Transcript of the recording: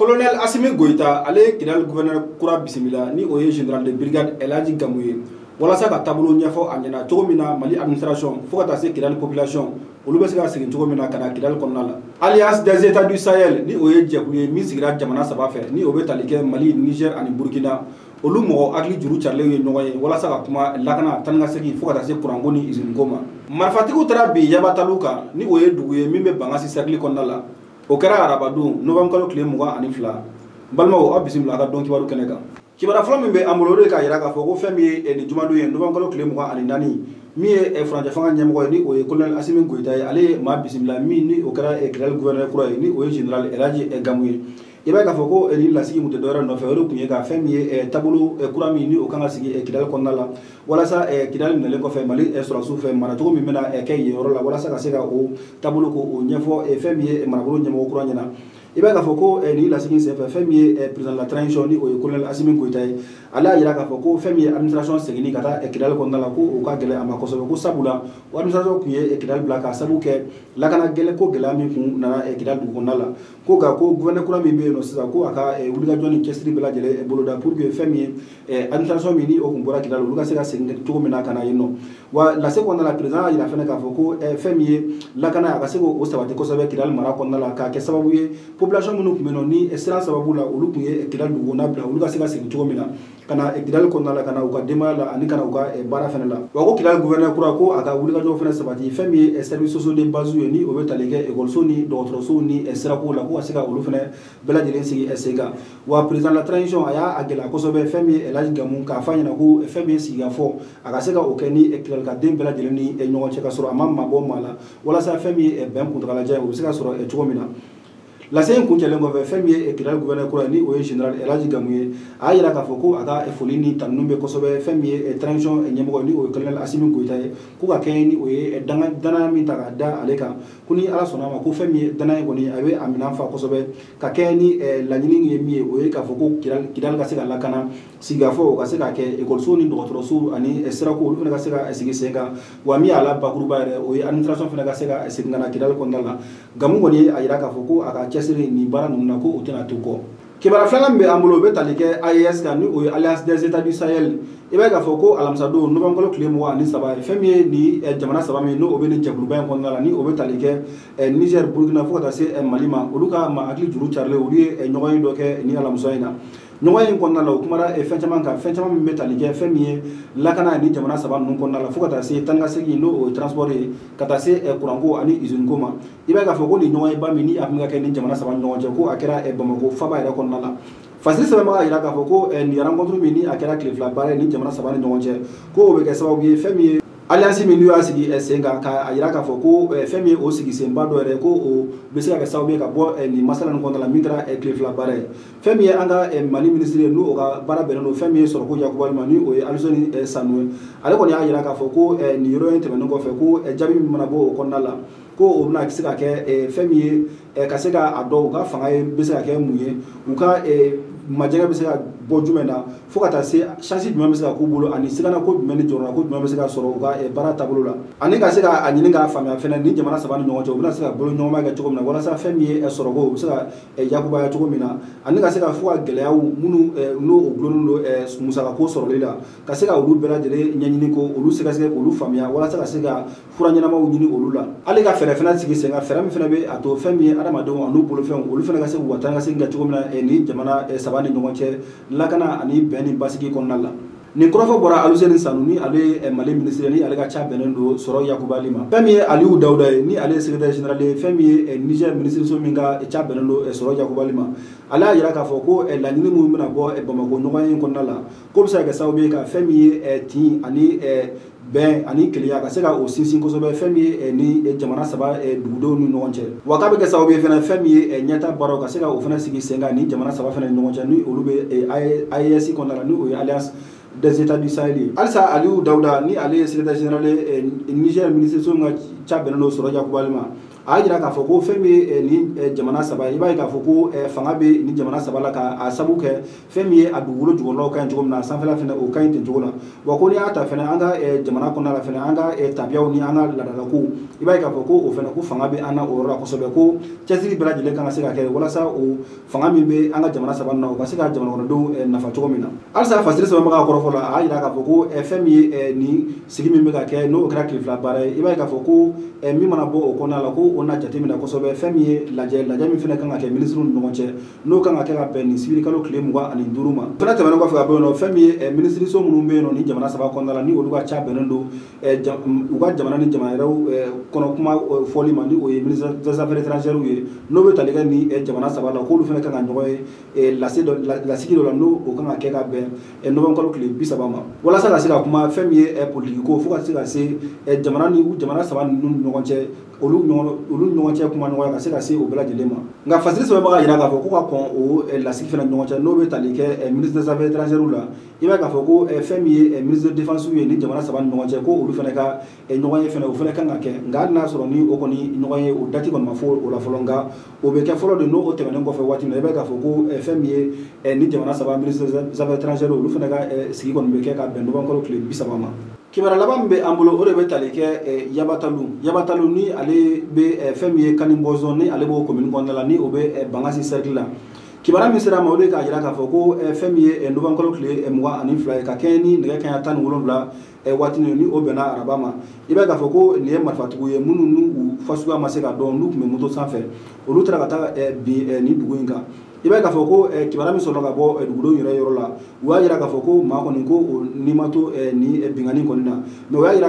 Colonel Assimi Goïta, ale Kidal gouverneur kura bisimila ni o ye général de brigade El Hadji Gamou ye walasa ka taabolo ɲɛfɔ a ɲɛna cogo min na Mali administration fo ka taa se Kidal population olu bɛ se ka segin cogo min na ka na Kidal kɔnɔna la. Alliance des États du Sahel ni o ye jɛkulu ye min sigira jamana saba fɛ ni o bɛ tali kɛ Mali, Niger ani Burkina, olu mɔgɔ hakili juru carilenw ye ɲɔgɔn ye walasa ka kuma lakana tan ni ka segin fo ka taa se kuranko ni iziniko ma. Marifatigiw taara bin Yabatalu kan ni o ye dugu ye min bɛ Bankasi cercle kɔnɔna la. O kɛra arabadon novembre kalo tile 22. Balimaw, aw bisimila a ka don kibaru kɛnɛ kan. Kibaruya fɔlɔ min bɛ an bolo, o de ye k'a jira k'a fɔ ko fɛn min ye nin jumadon ye novembre kalo tile 24, min ye furancɛ fanga ɲɛmɔgɔ ye ni o ye colonel Assimi Goïta ye, ale ye maa bisimila min ni o kɛra Kidal gouverneur kura ye ni o ye général El Hadji Gamou ye. I b'a ye k'a fɔ ko nin lasigi kun tɛ dɔwɛrɛ nɔfɛ, o de tun ye ka fɛn min ye taabolo kura min ni o kan ka sigi Kidal kɔnɔna la walasa Kidal minɛlen kɔfɛ Mali sɔrɔdasiw fɛ maracogo min bɛna kɛ yen yɔrɔ la walasa ka se ka o taabolo ko o ɲɛfɔ fɛn min ye marabolo ɲɛmɔgɔ kura ɲɛna. I b'a ye k'a fɔ ko nin lasigi senfɛ, fɛn min ye président de la transition ni o ye colonel Assimi Goïta ye, ale y'a jira k'a fɔ ko fɛn min ye administration seginni ka taa Kidal kɔnɔna la, ko o ka gɛlɛn a ma kosɛbɛ, ko sabula o administration tun ye Kidal bila k'a sababu kɛ lakana gɛlɛn ko gɛlɛya min kun nana Kidal dugu kɔnɔna la, ko nka ko gouverneur kura min bɛ yen nɔ sisan, ko a ka wulikajɔ ni cɛsiri bɛɛ lajɛlen boloda pour que fɛn min ye administration min ni o kun bɔra Kidal, olu ka se ka segin cogo min na ka na yen nɔ. Wa lase kɔnɔna la, président y'a jira fɛnɛ k'a fɔ ko fɛn min ye lakana, a ka se k'o sabati kosɛbɛ Kidal mara kɔnɔna la, k'a kɛ sababu ye population minnu tun bɛ yen nɔ ni siran sababu la olu tun ye Kidal dugu kɔnɔna bila, olu ka se ka segin cogo min na ka na Kidal kɔnɔna la, ka na u ka denbaya la ani ka na u ka baara fɛnɛ la. Wa ko Kidal gouverneur kura, ko a ka wulikajɔ fɛnɛ sabati fɛn min ye services sociaux de base ye ni o bɛ tali kɛ ekɔliso ni dɔgɔtɔrɔsow ni sirako la, ko ka se ka olu fɛnɛ bɛɛ lajɛlen sigi sen kan. Wa président de la transition a y'a gɛlɛya kosɛbɛ fɛn min ye El Hadji Gamou k'a fɔ a ɲɛna ko fɛn min ye sigikafɔ, a ka se ka o kɛ ni Kidal ka den bɛɛ lajɛlen ni ɲɔgɔn cɛ ka sɔrɔ a ma mabɔ maa la, walasa fɛn min ye bɛn kuntagalajan ye o bɛ se ka sɔrɔ cogo min na. Lase in kuncɛlen kɔfɛ, fɛn min ye Kidal gouverneur kura ye ni o ye général El Hadji Gamou ye, a y'a jira k'a fɔ ko a ka foli ni tanuni bɛ kosɛbɛ fɛn min ye transition ɲɛmɔgɔ ye ni o ye colonel Assimi Goïta ye, ko ka kɛɲɛ ni o ye danaya min ta k'a da ale kan, ko ni Ala sɔnna a ma ko fɛn min ye danaya in kɔni a bɛ a minɛn fa kosɛbɛ, ka kɛɲɛ ni laɲini ye min ye, o ye k'a fɔ ko Kidal ka se ka lakana, sigikafɔ o ka se ka kɛ, ekɔliso ni dɔgɔtɔrɔso ani sirako olu fana ka se ka sigi sen kan. Wa min y'a la bakuruba yɛrɛ, o ye administration fana ka se ka segin ka na Kidal kɔnɔna la. Gamou kɔni ye a jira k'a fɔ ko a ka cɛsiri nin baara ninnu na, ko o tɛna to kɔ. Kibaruya filanan min bɛ an bolo, o bɛ tali kɛ AES kan ni o ye Alliance des États du Sahel. I b'a ye k'a fɔ ko alamisadon novembre kalo tile 23 ye, fɛn min ye nin jamana saba min n'o bɛ nin jɛkuluba in kɔnɔna la ni o bɛ tali kɛ Niger, Burkina fo ka taa se Mali ma, olu ka maa hakili juru carilen olu ye ɲɔgɔn ye dɔ kɛ nin alamisa in na. Ɲɔgɔn in kɔnɔna la, o kumara fɛn caman kan, fɛn caman min bɛ tali kɛ fɛn min ye lakana ni jamana saba ninnu kɔnɔna la, fo ka taa se tan ni ka segin n'o ye transport ye, ka taa se kuranko ani usine ko ma. I b'a ye k'a fɔ ko nin ɲɔgɔn ye ba min ni a tun bɛ ka kɛ ni jamana saba ni ɲɔgɔn cɛ, ko a kɛra Bamakɔ faba yɛrɛ kɔnɔna la. Fasiri sɛbɛnbaga y'a jira k'a fɔ ko nin rencontre min ni a kɛra tile fila baara ye ni jamana saba ni ɲɔgɔn cɛ, ko o bɛ kɛ sababu ye fɛn min ye alliance min n'u y'a sigi sen kan, k'a jira k'a fɔ ko fɛn min ye o sigi senba dɔ yɛrɛ, ko o bɛ se ka kɛ sababu ye ka bɔ nin masala nin kɔnɔna la min kɛra tile fila baara ye. Fɛn min ye an ka Mali ministre ye n'o ka baara bɛnnen don fɛn min ye sɔrɔko yakubali ma ni o ye Alisoni Sanu ye, ale kɔni y'a jira k'a fɔ ko nin yɔrɔ in tɛmɛnen kɔfɛ, ko jaabi min mana bɔ o kɔnɔna la, ko o bɛna se ka kɛ fɛn min ye ka se k'a dɔn u ka fanga ye bɛ se ka kɛ mun ye, u ka majɛgɛ bɛ se ka bɔ jumɛn na, fo ka taa se chance jumɛn bɛ se ka k'u bolo ani sigana ko jumɛn ni jɔrɔna ko jumɛn bɛ se ka sɔrɔ u ka baara taabolo la, ani ka se k'a ɲini k'a faamuya fɛnɛ ni jamana saba ni ɲɔgɔn cɛ u bɛna se ka bolo ɲɔgɔnma kɛ cogo min na walasa fɛn min ye sɔrɔko u bɛ se ka yakubaya cogo min na, ani ka se ka fo ka gɛlɛyaw minnu n'o gulonnen don musakako sɔrɔli la, ka se ka olu bɛɛ lajɛlen ɲɛɲini ko olu sɛgɛsɛgɛ k'olu faamuya walasa ka se ka fura ɲɛnamaw ɲini olu la. Hali ka fɛɛrɛ fɛnɛ sigi sen kan, fɛɛrɛ min fɛnɛ bɛ a to fɛn min ye adamadenw an'u bolofɛnw olu fɛnɛ ka se k'u ka taa ni ka segin kɛ cogo min na ni jamana saba ni ɲɔgɔn cɛ lakana ani bɛn ni basigi kɔnɔna la. Nin kɔrɔfɔ bɔra Alisoni Sanu ni ale ye Mali ministre ni ale ka ca bɛnnen don sɔrɔ yakubali ma. Fɛn min ye Aliou Dawuda ye ni ale ye secrétaire général ye, fɛn min ye Niger ministre so min ka ca bɛnnen don sɔrɔ yakubali ma, ale y'a jira k'a fɔ ko laɲini minnu bɛna bɔ Bamakɔ ɲɔgɔn ye kɔnɔna la, k'o bɛ se ka kɛ sababu ye ka fɛn min ye tin ani bɛn ani kelenya ka se ka o sinsin kosɛbɛ fɛn min ye ni jamana saba dugudenw ni ɲɔgɔn cɛ. Wa k'a bɛ kɛ sababu ye fɛnɛ fɛn min ye ɲɛta baaraw ka se ka o fɛnɛ sigi sen kan ni jamana saba fɛnɛ ni ɲɔgɔn cɛ ni olu bɛ AES kɔnɔna la ni o ye Alliance des États du Sahel ye. Halisa Aliou Dawuda ni ale ye secrétaire général ye Niger ministre so min ka ca bɛnnen don sɔrɔ yakubali ma, A y'a jira k'a fɔ ko fɛn bɛ nin jamana saba ye, i b'a ye k'a fɔ ko fanga bɛ nin jamana saba la k'a sabu kɛ fɛn min ye a dugukolo jukɔrɔlaw ka ɲi cogo min na, a sanfɛla fɛnɛ o ka ɲi ten cogo la. Wa ko n'i y'a ta fɛnɛ an ka jamana kɔnɔna la fɛnɛ, an ka tabiyaw ni an ka laadalakow, i b'a ye k'a fɔ ko o fɛnɛ ko fanga bɛ an na o yɔrɔ la kosɛbɛ, ko cɛsiri bɛɛ lajɛlen kan ka se ka kɛ walasa o fanga min bɛ an ka jamana saba na, o ka se ka jamana kɔnɔdenw nafa cogo min na. Halisa fasiri sɛbɛnbaga kɔrɔfɔ la, a y'a jira k'a fɔ ko fɛn min ye nin sigi min bɛ ka kɛ, n'o kɛra tile 2 baara ye, i b'a ye k'a fɔ ko min mana bɔ o kɔnɔna la, ko o na jateminɛ kosɛbɛ. Fɛn min ye lajɛ min fɛnɛ kan ka kɛ minisiriw ni ɲɔgɔn cɛ, n'o kan ka kɛ ka bɛn nin sibiri kalo tile 25 ma. Fɛnɛ tɛmɛnen kɔfɛ ka bɔ yen nɔ, fɛn min ye minisiriso minnu bɛ yen nɔ ni jamana saba kɔnɔna la, ni olu ka ca bɛnnen don u ka jamana ni jamana wɛrɛw kɔnɔ kuma fɔli ma, ni o ye ministre des affaires étrangères ye, n'o bɛ tali kɛ ni jamana saba la, k'olu fɛnɛ kan ka ɲɔgɔn ye lasigi dɔ la, n'o o kan ka kɛ ka bɛn novembre kalo tile 30 ma, walasa ka se ka kuma fɛn min ye politiki ko, fo ka se ka se jamana ni jamana saba ninnu ni ɲɔgɔn cɛ, olu ɲɔgɔn cɛ kuma ɲɔgɔnya ka se ka se o bɛɛ lajɛlen ma. Nka fasiri sɛbɛnbaga jira k'a fɔ ko ka kɔn o lasigi fana ɲɔgɔn cɛ, n'o bɛ tali kɛ ministre des affaires étrangères la, i b'a ye k'a fɔ ko fɛn min ye ministre de défense ye ni jamana saba ni ɲɔgɔn cɛ, ko olu fana ka ɲɔgɔn ye fana, o fana kan ka kɛ. Nka hali n'a sɔrɔ ni o kɔni ɲɔgɔn ye, o date kɔni ma fɔ o la fɔlɔ, nka o bɛ kɛ fɔlɔ de. N'o tɛmɛnen kɔfɛ waati min na, i b'a ye k'a fɔ ko fɛn min ye ni jamana saba ministre des affaires étrangères, olu fana ka sigi kɔni bɛ kɛ ka bɛn novembre kalo tile 30 ma. Kibaruya laban min bɛ an bolo, o de bɛ tali kɛ Yabatalu, ni ale bɛ fɛn min ye Kanibɔzɔn, ni ale b'o commune kɔnɔna la, ni o bɛ Bankasi cercle la. Kibaruya min sera a ma, o de k'a jira k'a fɔ ko fɛn min ye novembre kalo tile 22 ye, ka kɛɲɛ ni nɛgɛ kanɲɛ 17 waati ni o bɛnna araba ma, i b'a ye k'a fɔ ko nin ye marifatigiw ye minnu n'u fasuguya ma se ka dɔn, n'u tun bɛ moto sanfɛ, olu taara ka taa bin nin dugu in kan. I b'a ye k'a fɔ ko kibaruya min sɔrɔla ka bɔ dugudenw yɛrɛ yɔrɔ la, u y'a jira k'a fɔ ko maa kɔni ko o ni ma to nin binkanni kɔni na, mais o y'a jira.